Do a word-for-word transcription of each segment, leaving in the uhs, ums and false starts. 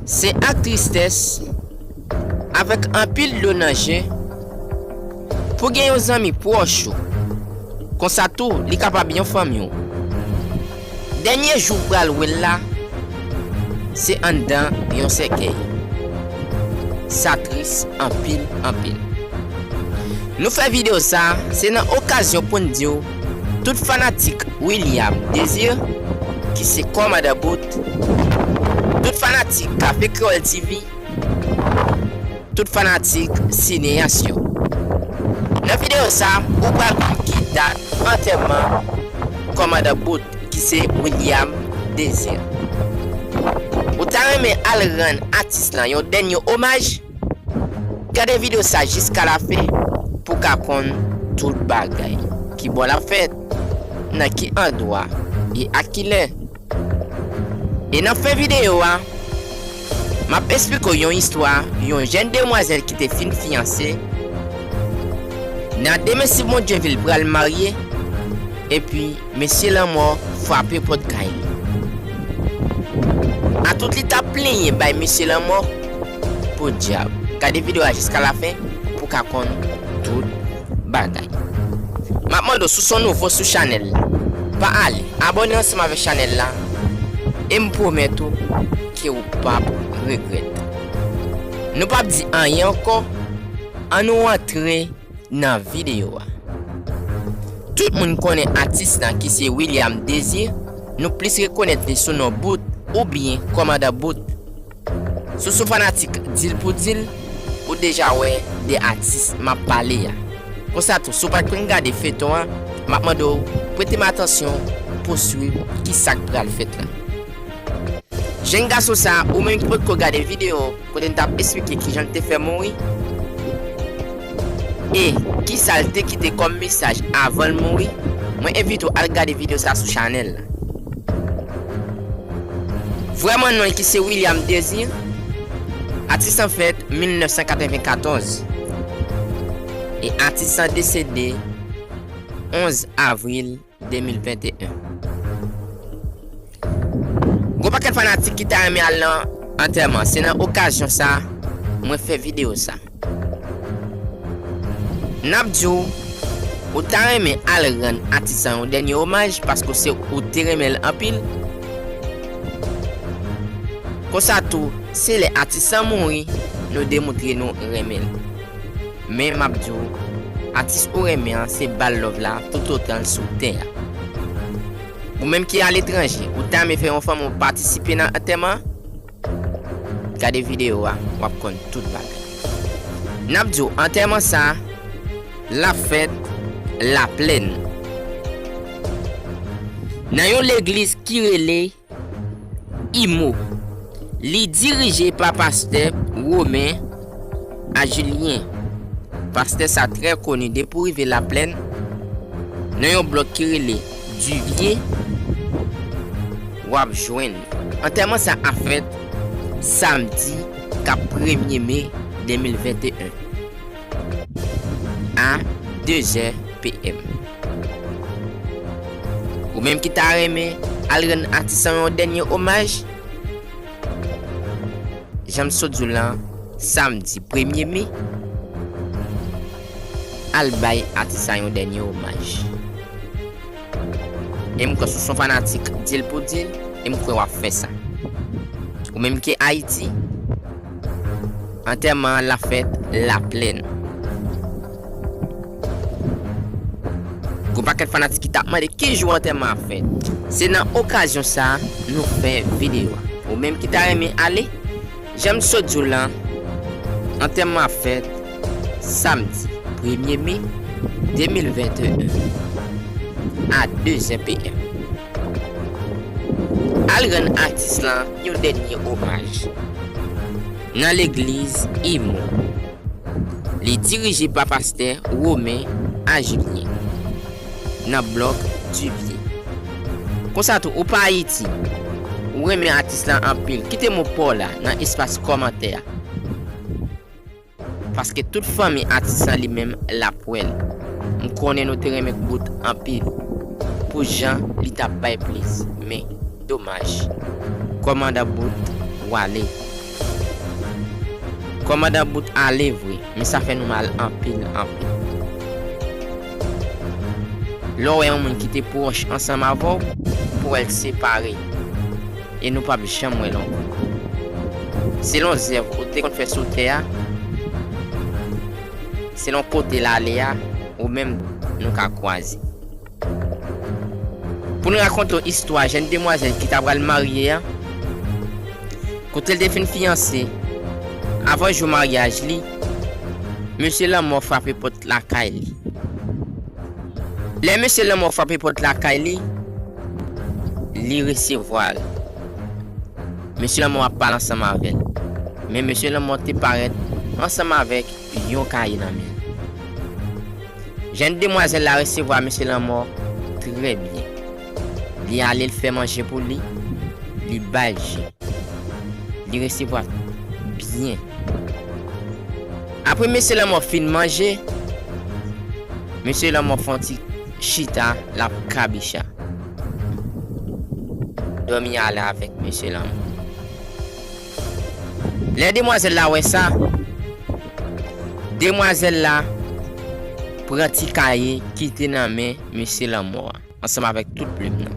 Se ak tristès, avèk anpil dlo nan je, pou gen yon zanmi pwòch ou, konsa tou li kapab yon fanmi w. Dènye jou w pral wè l la, se anndan yon sèkèy. Sa tris anpil, anpil. Nou fè videyo sa, se nan okazyon pou n di w, tout fanatik William Désir, ki se Kòmandan Bout, tout fanatik Kafe Kreyòl T V, tout fanatik Sineyas yo. Nan videyo sa, ou pral konn ki dat antèman Kòmandan Bout, ki se William Désir. Ou ta renmen al rann atis lan yon dènye omaj? Gade videyo sa jiska lafen pou w ka konn tout bagay. Ki bò l ap fèt, nan ki andwa, e a kilè. E nan fen videyo a, m ap esplike w yon istwa yon jèn demwazèl ki te fin fiyanse. Nan demen si Bondye vle l pral marye, epi mesye lanmò frape pòt kay li. A tout li t ap plenyen bay mesye lanmò, podyab. Gade videyo a jiska lafen pou w ka konn tout bagay. M ap mande w, si w se yon nouvo sou chanèl la, pa ale, abòne ansanm avèk chanèl la, e m pwomèt ou ke w p ap regrèt. Nou p ap di anyen ankò, ann nou antre nan videyo a. Tout moun konnen atis lan ki se William Désir, nou plis rekonèt li sou non Bout oubyen Kòmandan Bout. Si w se yon fanatik Dil pou Dil, ou deja wè de atis m ap pale a. Konsa tou, si w pa t konn gade feyton an, m ap mande w prete m atansyon pou w swiv ki sa k pral fèt la. Jèn gason sa, ou menm ki potko gade videyo kote n t ap esplike kijan l te fè mouri, e kisa l te kite kòm mesaj avan l mouri, mwen envite w al gade videyo sa sou chanèl la. Vrèman non l ki se William Désir, atis lan fèt mil nèf san katrevenkatòz, e atis lan desede onz avril de mil venteyen. Gon pakèt fanatik ki ta renmen al nan antèman. Se nan okazyon sa mwen fè videyo sa. N ap di w, ou ta renmen al rann atis lan yon dènye omaj paske se ou te renmen l anpil. Konsa tou, se lè atis lan mouri, nou demontre nou renmen l. Men m ap di w, atis ou renmen an, se ba l love la toutotan l sou tè a. Ou menm ki aletranje, ou ta renmen fè yon fanmi w patisipe nan antèman? Gade videyo a, w ap konn tout bagay. N ap di w, antèman sa, l ap fèt Laplèn, nan yon legliz ki rele Imo. Li dirije pa pastè Romain Ajulien. Pastè sa trè koni depi w rive Laplèn, nan yon blòk ki rele Duvier, w ap jwenn li. Antèman sa ap fèt samdi k ap premye me de mil venteyen a de zè P M. Ou menm ki ta renmen al rann atis lan yon dènye omaj, jan m sot di w lan, samdi premye me, al bay atis la yon dènye omaj. E m kwè si w se yon fanatik Dil pou Dil, e m kwè w ap fè sa. Ou menm ki Ayiti, antèman an l ap fèt Laplèn. Gon pakèt fanatik ki t ap mande ki jou antèman an ap fèt. Se nan okazyon sa a nou fè videyo a. Ou menm ki ta renmen ale, jan m sot di w lan, antèman an ap fèt samdi premye me de mil venteyen a de zè P M. Al rann atis lan yon dènye omaj nan legliz Imo. Li dirije pa pastè Romain Ajulien, nan blòk Duvier. Konsa tou, ou pa Ayiti, ou renmen atis lan anpil, kite mo pa w la nan espas kòmantè a. Paske tout fanmi atis lan li menm l ap wè l. M konnen nou te renmen Bout anpil pou jan li t ap bay plezi, men domaj, kòmandan Bout, w ale. Kòmandan Bout ale vre, men sa fè nou mal anpil, anpil. Lè w wè yon moun ki te pwòch ansanm avè w, pou w wè l separe, e nou p ap janm wè l ankò. Selon zèv ou te konn fè sou tè a, selon kote l ale a, ou menm nou ka kwaze. Pou n rakonte w istwa jèn demwazèl ki ta pral marye a, kote l te fin fiyanse, avan jou maryaj li, mesye Lanmò frape pòt lakay li. Lè mesye Lanmò frape pòt lakay li, li resevwa l. Mesye Lanmò ap pale ansanm avè l. Men mesye Lanmò te parèt ansanm avèk yon kaye nan men l. Jèn demwazèl la resevwa mesye Lanmò trè byen. Li ale, l fè manje pou li, li ba l je. Li resevwa byen. Apre mesye Lanmò fin manje, mesye Lanmò fè yon ti chita, l ap kabicha. Dòmi ale avèk mesye Lanmò. Lè demwazèl la wè sa, demwazèl la pran ti kaye ki te nan men mesye Lanmò a, ansanm avèk tout plim nan.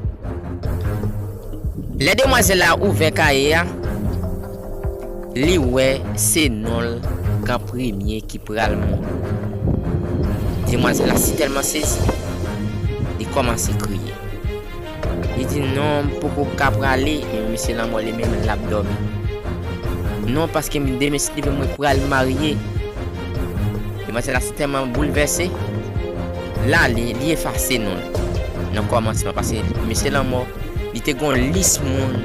Lè demwazèl la ouvè kaye a, li wè se non l k an premye ki pral mouri. Demwazèl la sitèlman sezi, li kòmanse kriye. Li di, "Non, m poko ka prale," men mesye Lanmò li menm l ap dòmi. "Non, paske m demen si Dye vle mwen pral marye." Demwazèl la sitèlman boulvèse, l ale, li efase non l nan kòmansman, paske mesye Lanmò, li te gon lis moun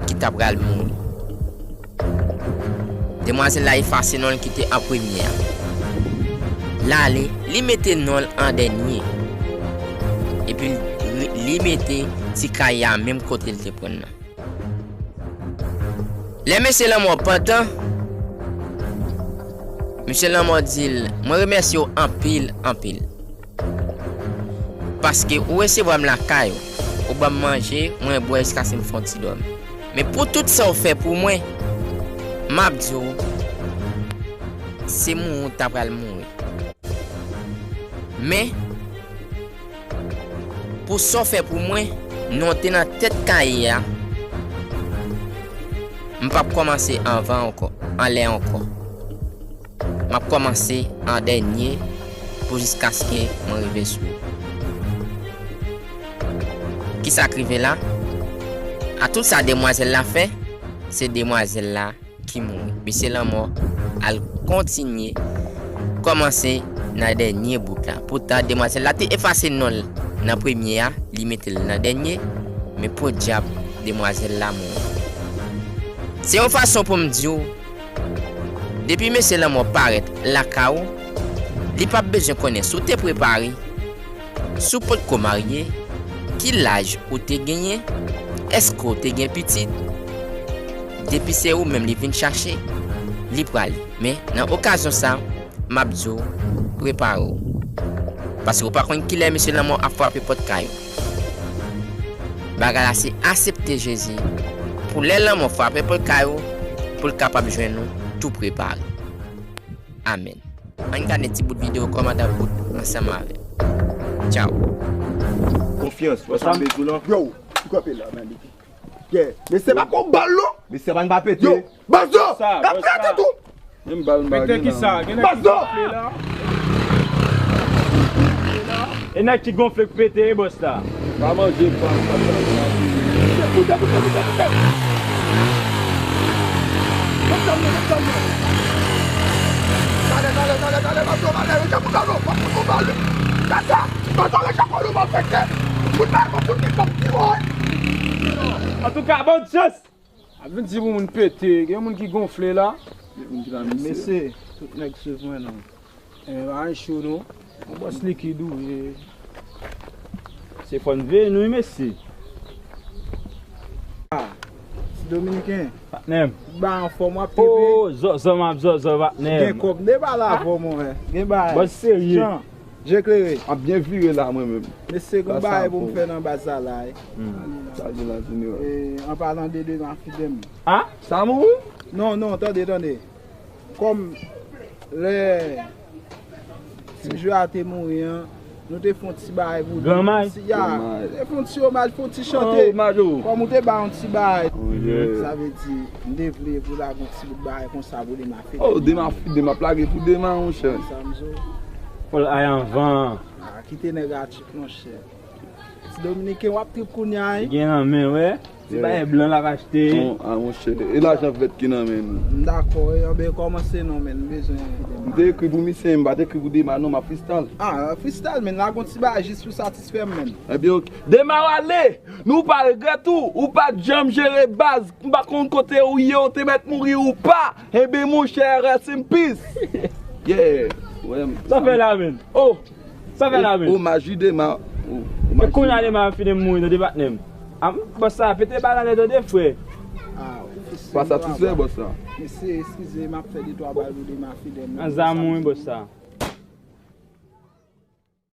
ki ta pral mouri. Demwazèl la efase non l ki te an premye a. L ale, li mete non l an dènye. Epi li, li mete ti kaye a menm kote l te pran nan. Lè mesye Lanmò pantan, mesye Lanmò di l, "Mwen remèsye w anpil, anpil. Paske ou resevwa m lakay ou, ou ban m manje, mwen bwè jiskaske m fè yon ti dòmi. Men pou tout sa w fè pou mwen, m ap di w, se mouri w ta pral mouri. Men, pou sa w fè pou mwen, non w te nan tèt kaye a, m p ap kòmanse anvan ankò, anlè ankò." M ap kòmanse an dènye pou jiskaske mwen rive sou ou. Kisa k rive la? A tout sa demwazèl la fè, se demwazèl la ki mouri. Mesye Lanmò al kontinye kòmanse nan dènye bout la. Poutan, demwazèl la te efase non l nan premye a, li mete l nan dènye, men podyab, demwazèl la mouri. Se yon fason pou m di w, depi mesye Lanmò parèt lakay ou, li p ap bezwen konnen si w te prepare, si w potko marye, ki laj ou te genyen, èske w te gen pitit. Depi se ou menm li vin chache, li prale. Men, nan okazyon sa, m ap di w, prepare w. Paske w pa konn kilè mesye Lanmò ap frape pòt kay ou. Bagay la se asepte Jezi pou lè Lanmò frape pòt kay ou, pou l kapab jwenn ou tou prepare. Amèn. Ann gade ti bout videyo kòmandan Bout ansanm avè m. Tchaw. Konfyans, wè sa m bezwen lan. Yo, ou kanpe la, man. Yeah. Mesye pa gon bal non. Mesye pa n pa pete. Yo, Bazo, n ap pete tou. Menm bal m pa gen nan men. Pete kisa? Gen nèg ki gonfle la. E nèg ki gonfle k pete, e bòs la. Pa manje, pa, pa, pa, pa. Koute, koute, koute, koute. Met zam nan, met zam nan. Talè, talè, talè, talè, Bazo, talè, rete pou Bazo, pa pou nou bal. Tata, Bazo, rete pou nou bal, pete. Pou nou bal, pou nou bal, pou nou bal. Antouka, bòn chans. Ap vin di pou moun pete, gen moun ki gonfle la. Gen moun ki la, mesye. Mesye, tout nèg swiv mwen non. Enben, pa gen cho non. Yon bòs likid ou ye. Se fò n veye nou, wi, mesye. Ah, ti Dominiken. Patnè m. Ba anfòm w ap pete. Oh, zòzò m ap zòzò, patnè m. Gen kòb, de ba la avè w, monchè. Gen bagay. Bòs serye. Jan. Je klere. M ap byen vire la, mwen menm. Mesye, gon bagay pou m fè nan baz sa la, wi. Hmm. Sa gen la, Junior. E, an palan de devan Fidem. Ah? Sa mouri? Non, non, tande, tande. Kòm lè Ti Jwa te mouri an, nou te fè yon ti bagay pou li. Granmay? Ti, ya, te fè yon ti omaj, fè yon ti chante. Oh, omaj, oh. Kòm ou te ba yon ti bagay. Oh, yeah. Sa vle di, m te vle pou lage yon ti bout bagay konsa pou Dema fete. Oh, Dema, Dema ap lage pou Dema, monchè. Sa m di w. Fò l ay anvan. Ah, kite nèg Atik, monchè. Ti Dominiken, w ap trip kounye a, wi. Gen nan men, wè. Se bagay blan l ap achte. Bon, ah, monchè, e lajan vèt ki nan men nou. M dakò, e, anben kòmanse non, men m bezwen. M te ekri pou misye, m pa t ekri pou Dema non, m ap freestyle. Ah, freestyle, men lage yon ti bagay jis pou satisfè m, men. Ebyen, ok. Dema w ale, nou pa regrèt ou, ou pa t janm jere baz, m pa konn kote ou ye, ou te mèt mouri ou pa. Ebyen, monchè, rest in peace. Yeah, wè. Sa fè la, men. Oh. Sa fè la, men. Omaj wi Dema. E kounye a Dema fini mouri, tande patnè m. Ah, bòs sa, pete bal anlè, tande, frè. Ah, pa satisfè, bòs sa. Mesye, eskize, m ap fè de twa bal pou Dema fidèl. An zam wi, bòs sa.